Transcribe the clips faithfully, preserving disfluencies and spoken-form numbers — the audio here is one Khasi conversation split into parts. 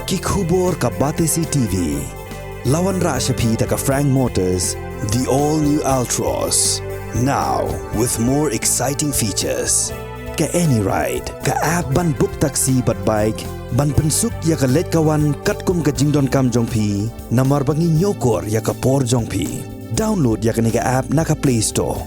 Ki khubor ka Batesi T V. La wanrah sha phi da ka Frank Motors, the all new Altroz. Now with more exciting features. Ka AnyRide, ka app ban book taxi bad bike, ban pynsuk ïa ka leit ka wan katkum ka jingdonkam jong phi, namar ba ngi ñiewkor ïa ka por jong phi. Download ïa kane ka app na ka Play Store.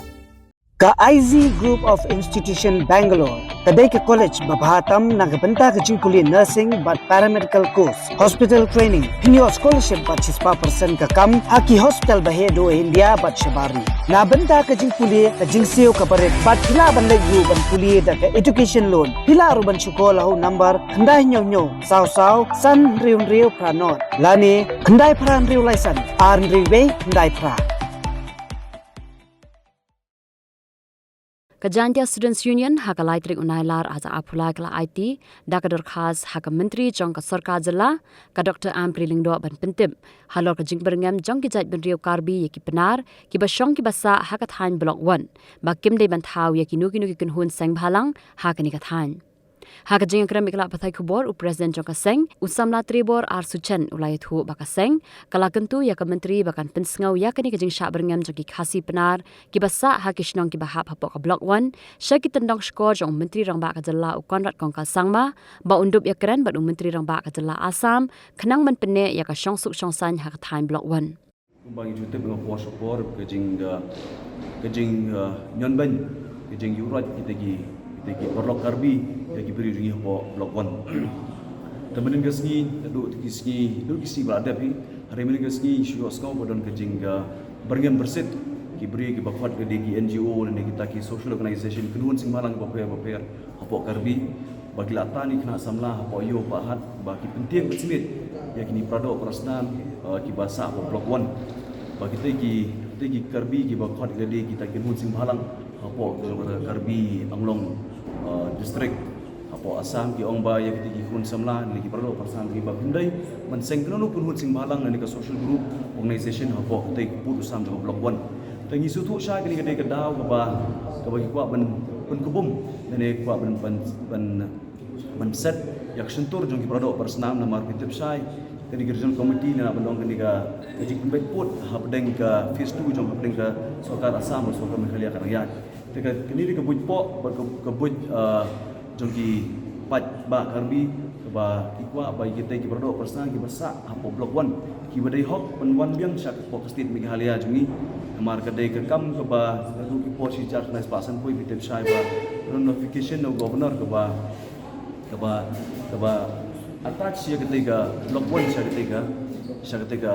Ka I Z Group of Institution Bangalore ka dei ka college ba bha tam na ka bynta ka jingpule nursing bad paramedical course, hospital training, pynïoh scholarship bad shispah percent ka kam ha ki hospital ba heh duh India bad shabar ri. Na bynta ka jingpule ka jingsiew ka barit bad phi lah ban leit ruh ban pule da ka education loan. Phi lah ruh ban shukor ha u number khyndai hynñiew hynñiew saw saw san hynriew hynriew phra nod lane khyndai phra hynriew lai san ar hynriew wei khyndai phra. Ka Jaintia Students Union ha ka lai tarik u Nailar arhajar arphew lai ka la aiti da ka dorkhas ha ka Myntri jong ka Sorkar Jylla, ka Doctor Ampareen Lyngdoh, ban pyntip halor ka jingbyrngem jong ki jaitbynriew Karbi ïa ki Pnar kiba shong kiba sah ha ka thaiñ Block One, ba kim dei ban thaw ïa kino kino ki kynhun seng bhalang ha kane ka thaiñ. Ha ka jingïakren bad ki lad pathai khubor, u President jong ka seng, u samla Trevor R Suchen, u la ïathuh ba ka seng ka la kyntu ïa ka Myntri ba kan pynsngew ïa kane ka jingshah byrngem jong ki Khasi Pnar kiba sah ha ki shnong kiba hap hapoh ka Block One sha ki tyndong shkor jong u Myntri Rangbah ka Jylla, u Conrad Kongkal Sangma, ba un dup ïakren bad u Myntri Rangbah ka Jylla Assam khnang ban pynneh ïa ka shongsuk shongsaiñ ha ka thaiñ Block One. Kumba ngi ju tip, nga por sha por ka jing, uh, ka jing, uh, ñion beiñ, ka jingïuhroit kita ki, kita ki paralok Karbi ïa ki briew jong ngi hapoh Block One. Te mynnin ka sngi, naduh ki sngi, naduh ki sngi ba la dep hi, hynrei mynnin ka sngi shu ïohsngew ba don ka jing, uh, byrngem byrsit ki briew kiba khot ka dei ki N G O lane kita ki social organization, kynhun seng bhalang bapher bapher hapoh Karbi, ba ki la tan ïa ki khynnah samla hapoh ïew hapoh hat, ba ki pyntieng pynsmit ïa kine ki paradoh parasnam, eh, kiba sah hapoh Block One. Ba kita ki, kita ki Karbi kiba khot ïa lade kita ki kynhun seng bhalang hapoh Karbi Anglong, eh, district hapoh Assam, ki ong ba ïa kita ki kynhun samla ne ki paradoh parasnam kiba pyndonkam ban seng kano kano kynhun seng bhalang ne ka social group organization hapoh kita ki pud u sam jong Block One. Te ngi sngewthuh shai kane ka dei ka daw kaba, kaba ki kwah ban, ban pynkhubum, ne kwah ban, ban, ban, ban set ïa ka shyntur jong ki paradoh parasnam, namar phi tip shai ka dei ka regional committee, na ban long kane ka, ka jingpynbeit pud hapdeng ka phase two jong, hapdeng ka sorkar Assam bad sorkar Meghalaya ka dang ïaid. Te ka, kane dei ka buit pok bad ka, ka buit, ah, jong ki paidbah Karbi, kaba ki kwah ba kita ki paradoh parasnam kiba sah hapoh Block One kiba dei hok ban wan biang sha hapoh ka state Meghalaya jong ngi. Namar ka dei ka kam kaba naduh ki por shi hajar khyndai spah sanphew, phi tip shai ba don notification na u governor kaba, kaba, kaba attach ïa kita ka Block One sha kita ka, sha kita ka,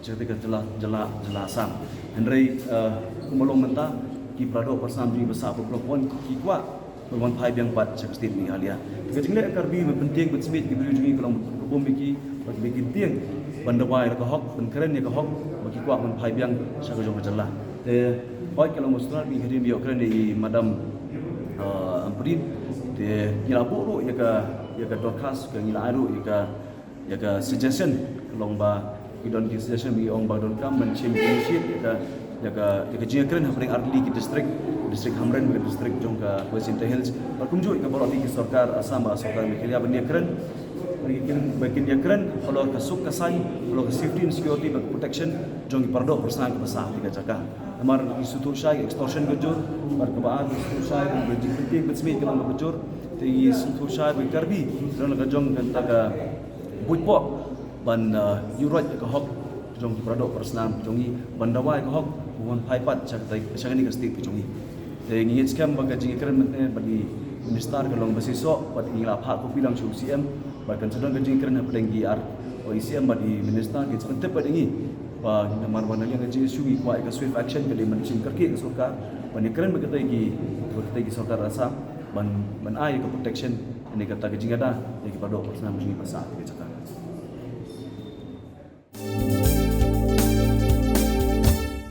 sha kita ka jylla, jylla, jylla Assam. Hynrei, eh, kumba long mynta, ki paradoh parasnam jong ngi ba sah hapoh Block One ki kwah ban wan phai biang pat sha ka state Meghalaya. Ka jingleh Karbi ban pyntieng pynsmit ki briew jong ngi ka long ban pynkhubum ïa ki, ba ki tieng ban dawa ïa ka hok, ban kren ïa ka hok, ba ki kwah ban phai biang sha ka jong ka jylla. Te hooid, ka long ba sdang ngi hadien ba ïoh kren ïa i Madam, eh, Ampareen, te ngi la buh ruh ïa ka, ïa ka dorkhas, ka ngi la ai ruh ïa ka, ïa ka suggestion, ka long ba ki don ki suggestion ba ki ong ba donkam ban shim initiate ïa ka, ïa ka, ïa ka jingïakren hapdeng ar tylli ki district, district Hamren bad ka district jong ka West Jaintia Hills. Bad kumjuh ïa ka baroh tylli ki sorkar Assam bad sorkar Meghalaya ban ïakren, ban ïakren, ban ïakren halor ka suk ka saiñ, halor ka safety and security bad ka protection jong ki paradoh parasnam kiba sah ha kata ka jaka. Namar ngi sngewthuh shai ka extortion ka jur, bad kaba ar ngi sngewthuh shai ka jingpyntieng pynsmit ka long kaba jur, te ngi sngewthuh shai ba ki Karbi don la ka jong kata ka buit pok ban, uh, ïuhroit ïa ka hok jong ki paradoh parasnam jong ngi, ban dawa ïa ka hok ban wan phai pat sha kata, sha kane ka state ka jong ngi. Te ngi ngeit skhem ba ka jingïakren mynta bad i minister ka long ba shisha, bad ngi la phah copy lang sha u C M, bad kan sa don ka jingïakren hapdeng ki ar, o, i C M bad i minister, ki sa pyntip bad ngi ba namar ba na liang ka jingïasyrdoh ngi kwah ïa ka swift action, ka dei ban shim kyrkieh ka sorkar ban ïakren bad kita ki, bad kita ki sorkar Assam ban, ban ai ïa ka protection ne kata ka jingada ïa ki paradoh parasnam jong ngi ba sah ha kata ka jaka.